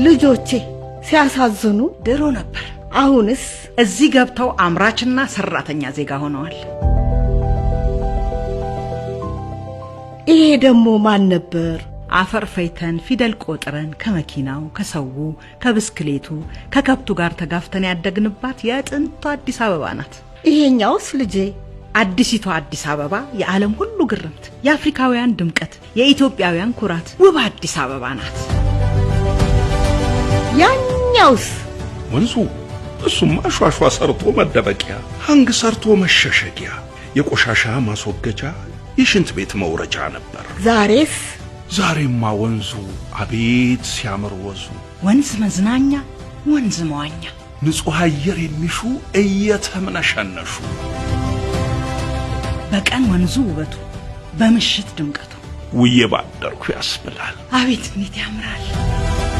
ልጆቼ ሲያሳዝኑ። ድሮ ነበር። አሁንስ? እዚህ ገብተው አምራችና ሰራተኛ ዜጋ ሆነዋል። ይሄ ደግሞ ማን ነበር? አፈር ፈይተን ፊደል ቆጥረን ከመኪናው፣ ከሰው፣ ከብስክሌቱ፣ ከከብቱ ጋር ተጋፍተን ያደግንባት የጥንቷ አዲስ አበባ ናት። ይሄኛውስ ልጄ? አዲሲቷ አዲስ አበባ የዓለም ሁሉ ግርምት፣ የአፍሪካውያን ድምቀት፣ የኢትዮጵያውያን ኩራት ውብ አዲስ አበባ ናት። ያኛውስ? ወንዙ፣ እሱማ ሿሿ ሰርቶ መደበቂያ፣ ሀንግ ሰርቶ መሸሸጊያ፣ የቆሻሻ ማስወገጃ፣ የሽንት ቤት መውረጃ ነበር። ዛሬስ? ዛሬማ ወንዙ አቤት ሲያምር ወዙ! ወንዝ መዝናኛ፣ ወንዝ መዋኛ፣ ንጹሕ አየር የሚሹ እየተምነሸነሹ። በቀን ወንዙ ውበቱ፣ በምሽት ድምቀቱ። ውዬ ባደርኩ ያስብላል። አቤት እንዴት ያምራል!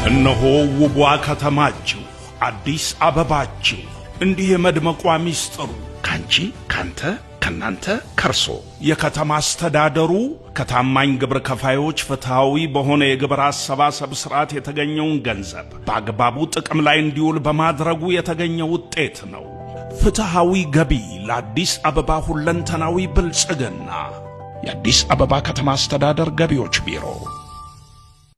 እነሆ ውቧ ከተማችሁ አዲስ አበባችሁ እንዲህ የመድመቋ ሚስጥሩ ካንቺ፣ ካንተ፣ ከናንተ፣ ከርሶ የከተማ አስተዳደሩ ከታማኝ ግብር ከፋዮች ፍትሐዊ በሆነ የግብር አሰባሰብ ሥርዓት የተገኘውን ገንዘብ በአግባቡ ጥቅም ላይ እንዲውል በማድረጉ የተገኘ ውጤት ነው። ፍትሐዊ ገቢ ለአዲስ አበባ ሁለንተናዊ ብልጽግና። የአዲስ አበባ ከተማ አስተዳደር ገቢዎች ቢሮ።